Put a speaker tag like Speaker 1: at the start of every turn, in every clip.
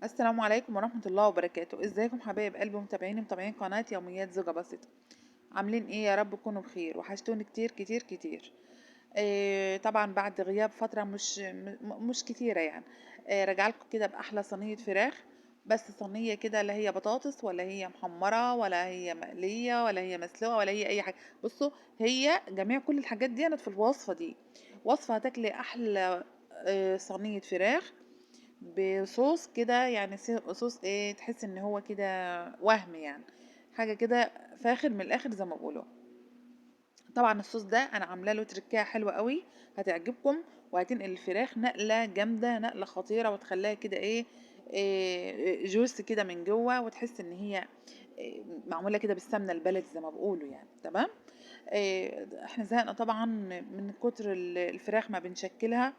Speaker 1: السلام عليكم ورحمة الله وبركاته. ازيكم حبايب قلبي ومتابعيني متابعين قناة يوميات زوجة بسيطة؟ عاملين ايه؟ يا رب تكونوا بخير. وحشتوني كتير كتير كتير. طبعا بعد غياب فترة مش كتيرة يعني. رجعلكم كده بأحلى صينية فراخ، بس صينية كده لا هي بطاطس ولا هي محمرة ولا هي مقلية ولا هي مسلوقة ولا هي أي حاجة. بصوا، هي جميع كل الحاجات دي أنا في الوصفة دي. وصفة هتاكلي أحلى صينية فراخ بصوص كده، يعني صوص ايه، تحس ان هو كده وهم يعني، حاجة كده فاخر من الاخر زي ما بيقولوا. طبعا الصوص ده انا عامله له تركايه حلوة قوي هتعجبكم، وهتنقل الفراخ نقله جامدة، نقله خطيرة، وتخليها كده ايه جوس كده من جوه، وتحس ان هي معمولة كده بالسمنه البلدي زي ما بيقولوا يعني. تمام. احنا زهقنا طبعا من كتر الفراخ ما بنشكلها،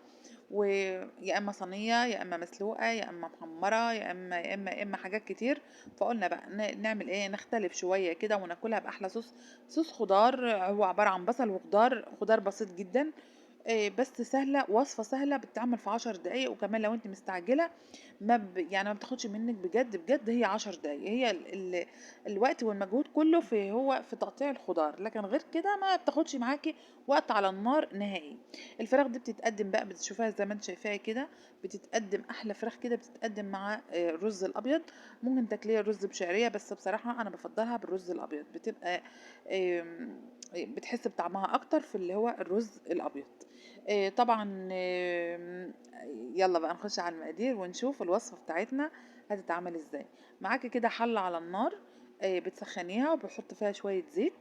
Speaker 1: ويا اما صينية يا اما مسلوقة يا اما محمرة يا اما يا اما يا اما حاجات كتير. فقلنا بقى نعمل ايه، نختلف شوية كده وناكلها باحلى صوص، صوص خضار. هو عبارة عن بصل وخضار، خضار بسيط جدا، بس سهلة، وصفه سهلة بتتعمل في 10 دقايق. وكمان لو انت مستعجلة ما بتاخدش منك بجد بجد، هي 10 دقايق. هي الوقت والمجهود كله في تقطيع الخضار، لكن غير كده ما بتاخدش معاكي وقت على النار نهائي. الفراخ دي بتتقدم بقى، بتشوفوها زي ما انت شايفاها كده، بتتقدم احلى فراخ كده، بتتقدم مع الرز الابيض. ممكن تاكليها رز بشعريه، بس بصراحة انا بفضلها بالرز الابيض، بتحس بطعمها اكتر في اللي هو الرز الابيض. طبعا، يلا بقى نخش على المقادير ونشوف الوصفة بتاعتنا هتتعمل ازاي. معاكي كده حله على النار، بتسخنيها وبتحط فيها شوية زيت،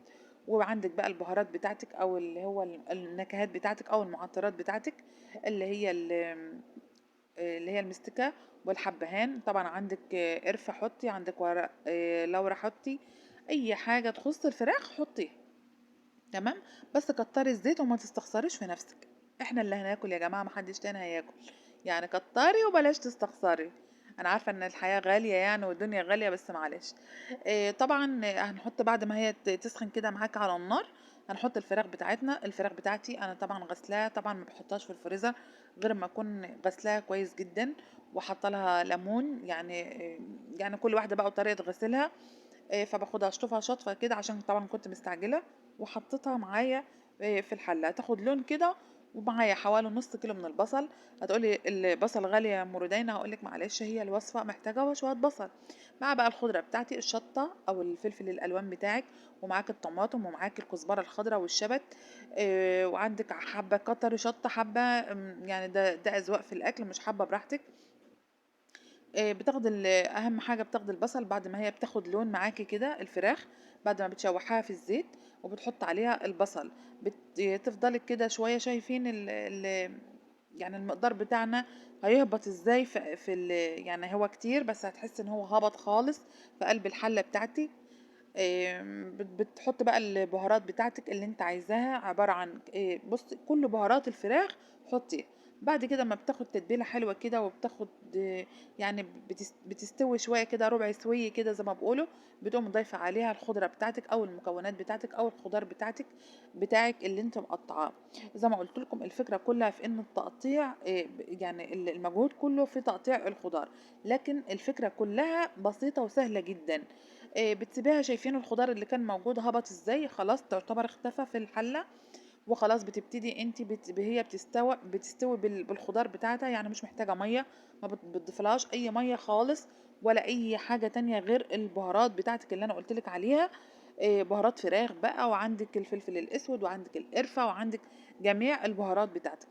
Speaker 1: وعندك بقى البهارات بتاعتك او اللي هو النكهات بتاعتك او المعطرات بتاعتك اللي هي المستكه والحبهان. طبعا عندك قرفه حطي، عندك ورق لورا حطي، اي حاجة تخص الفراخ حطيها. تمام. بس كتري الزيت وما تستخسريش في نفسك، احنا اللي هناكل يا جماعة، ما حدش تاني هياكل يعني، كتري وبلاش تستخسري. انا عارفه ان الحياة غالية يعني والدنيا غالية، بس معلش. طبعا هنحط بعد ما هي تسخن كده معاك على النار، هنحط الفراخ بتاعتنا. الفراخ بتاعتي انا طبعا غسلاها، طبعا ما بحطهاش في الفريزر غير ما اكون غسلاها كويس جدا وحاطه لها ليمون، يعني كل واحدة بقى وطريقه غسيلها. فباخدها اشطفها شطفه كده عشان طبعا كنت مستعجلة، وحطيتها معايا في الحلة هتاخد لون كده. ومعايا حوالي نص كيلو من البصل. هتقولي البصل غالي يا ام رودينا، هقولك معلش هي الوصفة محتاجه شوية بصل. مع بقى الخضرة بتاعتي، الشطه او الفلفل الالوان بتاعك، ومعاك الطماطم ومعاك الكزبره الخضراء والشبت، وعندك حبه كتر شطه حبه، يعني ده اذواق في الاكل، مش حبه براحتك. بتاخد اهم حاجة بتاخد البصل بعد ما هي بتاخد لون معاكي كده، الفراخ بعد ما بتشوحها في الزيت وبتحط عليها البصل، بتفضلي كده شوية. شايفين المقدار بتاعنا هيهبط ازاي في يعني هو كتير، بس هتحس ان هو هبط خالص في قلب الحلة بتاعتي. بتحط بقى البهارات بتاعتك اللي انت عايزاها، عبارة عن بص كل بهارات الفراخ حطيها. بعد كده ما بتاخد تتبيله حلوة كده، وبتاخد، يعني بتستوي شوية كده، ربع سويه كده زي ما بيقولوا، بتقوم ضايفه عليها الخضرة بتاعتك او المكونات بتاعتك او الخضار بتاعك اللي انت مقطعاه. زي ما قلت لكم الفكرة كلها في ان التقطيع، يعني المجهود كله في تقطيع الخضار، لكن الفكرة كلها بسيطة وسهلة جدا. بتسيبيها، شايفين الخضار اللي كان موجود هبط ازاي، خلاص تعتبر اختفى في الحلة، وخلاص بتبتدي انت هي بتستوي بالخضار بتاعتها، يعني مش محتاجه مية، ما بتضيفلهاش اي مية خالص ولا اي حاجة تانية غير البهارات بتاعتك اللي انا قلتلك عليها. بهارات فراخ بقى، وعندك الفلفل الاسود وعندك القرفه وعندك جميع البهارات بتاعتك.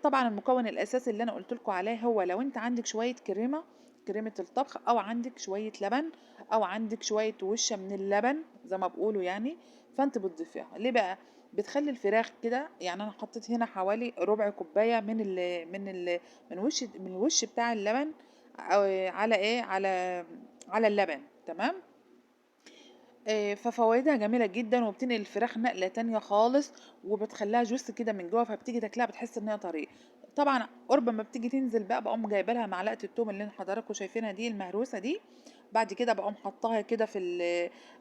Speaker 1: طبعا المكون الاساسي اللي انا قلتلكوا عليه هو لو انت عندك شوية كريمة الطبخ، او عندك شوية لبن، او عندك شوية وشه من اللبن زي ما بيقولوا يعني، فانت بتضيفيها. ليه بقى؟ بتخلي الفراخ كده، يعني انا حطيت هنا حوالي ربع كوباية من الوش بتاع اللبن، أو على ايه، على اللبن. تمام. ففوائدها جميلة جدا، وبتنقل الفراخ نقلة تانية خالص، وبتخليها جوس كده من جوه، فبتيجي تاكلها بتحس ان هي طرية. طبعًا قرب ما بتيجي تنزل بقى باقوم جايبة لها معلقة التوم اللي حضراتكم شايفينها دي المهروسة دي، بعد كده باقوم حاطاها كده في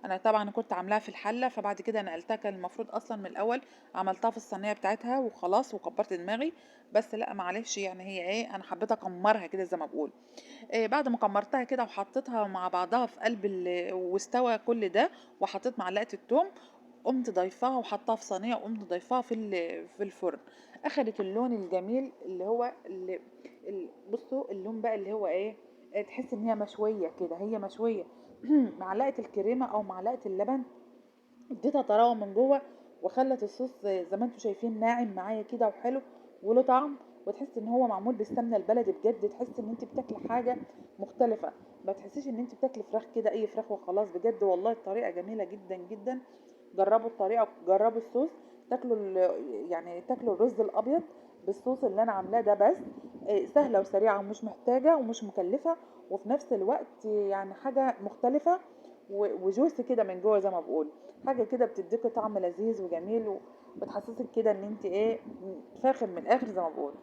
Speaker 1: أنا طبعًا كنت عاملاها في الحلة، فبعد كده نقلتها، كان المفروض أصلًا من الأول عملتها في الصينية بتاعتها وخلاص وكبرت دماغي، بس لأ معلش يعني هي إيه، أنا حبيت أكمرها كده زي ما بيقولوا. بعد ما كمرتها كده وحطيتها مع بعضها في قلب واستوى كل ده، وحطيت معلقة التوم، قمت ضايفاها وحطاها في صينية، وقمت ضايفاها في الفرن. أخدت اللون الجميل اللي هو بصوا اللون بقى اللي هو إيه، تحس إن هي مشوية كده، هي مشوية. معلقة الكريمة أو معلقة اللبن اديتها طراوة من جوه، وخلت الصوص زي ما انتم شايفين ناعم معايا كده وحلو وله طعم، وتحس ان هو معمول بالسمنه البلدي بجد، تحس ان انت بتاكلي حاجة مختلفة، ما تحسيش ان انت بتاكلي فراخ كده اي فراخ وخلاص. بجد والله الطريقة جميلة جدا جدا، جربوا الطريقة، جربوا الصوص، تاكلوا يعني تاكلوا الرز الابيض بالصوص اللي انا عاملاه ده بس، سهلة وسريعة ومش محتاجه ومش مكلفة، وفي نفس الوقت يعني حاجة مختلفة وجوسي كده من جوه زي ما بقول، حاجة كده بتديكي طعم لذيذ وجميل، وبتحسسك كده ان انت ايه، فاخر من الاخر زي ما بقول.